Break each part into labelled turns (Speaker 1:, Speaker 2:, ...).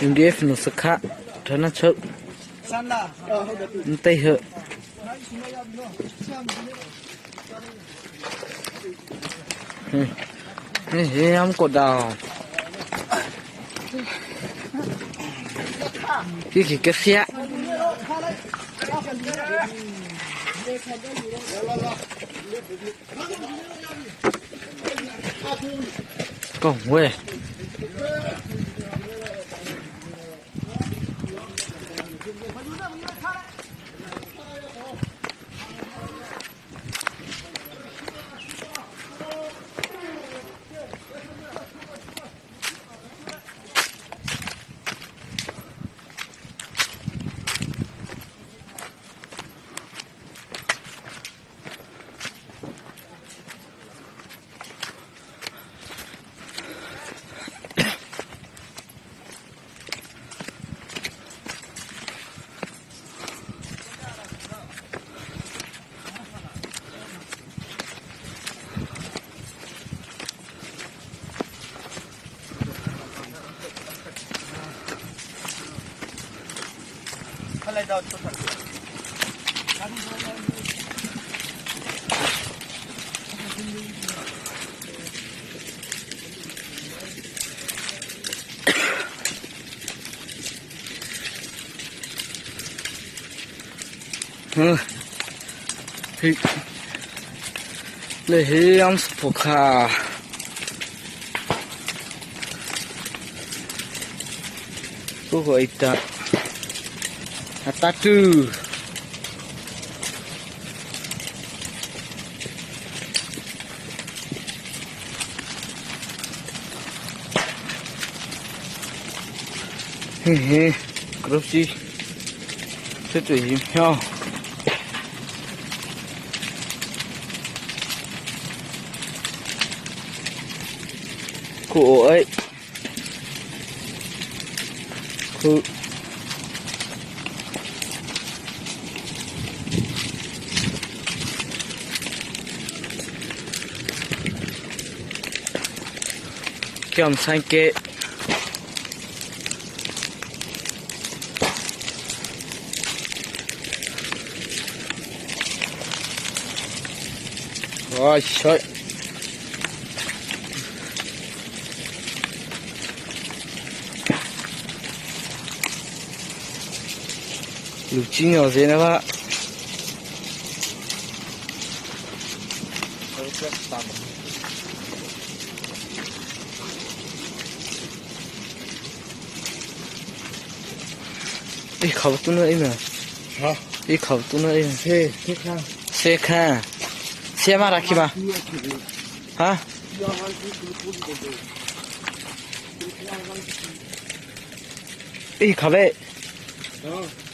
Speaker 1: MDF နစခထနချုပ်တိတ်ဟဟင်းဟင်းအမ်ကိုတောင်ဒီကကဖျက်ကောင်ဝဲ ဟမ်ဟိလေဟေးအမ်စပခါကိုကိုအိတာအတတူဟေးဟေးကရုပ်စီစစ်တွေရင်ဖြောင်းကိုအိခုကမ်ဆိုင်ကေဝါရှိုက်လူချင်းရောစေနပါအေးခေါတူနေအိမ်
Speaker 2: ဟာ
Speaker 1: အေးခေါတူနေအိမ်
Speaker 2: ဆေးဆေးခန်း
Speaker 1: ဆေခန်းဆေမရာခိမဟာအေးခါပဲ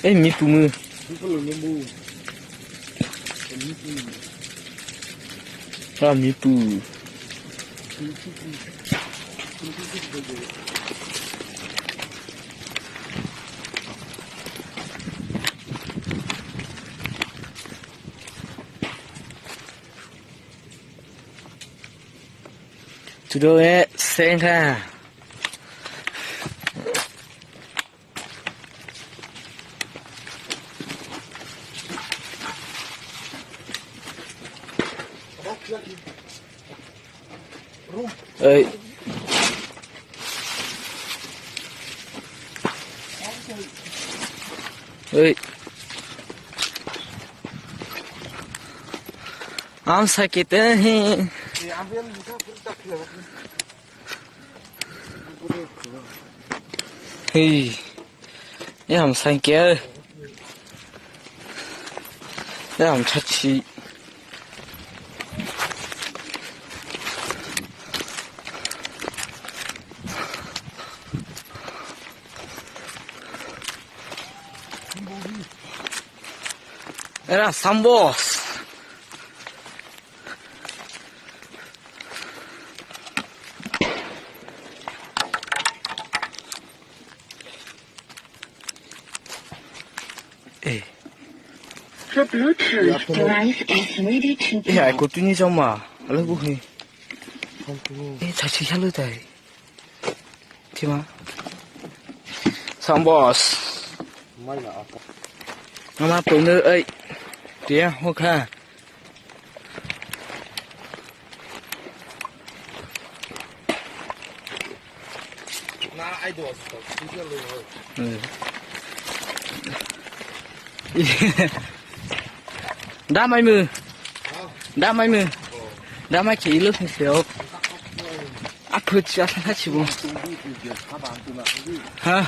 Speaker 1: အေးမီပူမူ
Speaker 2: ဒီကလိုမျိုးမူ
Speaker 1: ဟာမီပူသူတို့ရဲ့ဆင်းခန်းအေးအေးआम सकते हैं हे ये हम संके ये हम छची एरा संबोस အေး
Speaker 3: The Bluetooth device is ready to
Speaker 1: 哎，个对你讲嘛，阿拉不会。哎，才吃下了的，听吗？上 boss，妈妈不能哎，点我看。嗯。đá mấy mưa đá mấy mưa đá mấy chỉ lúc xíu áp phật cha nó chỉ buồn hả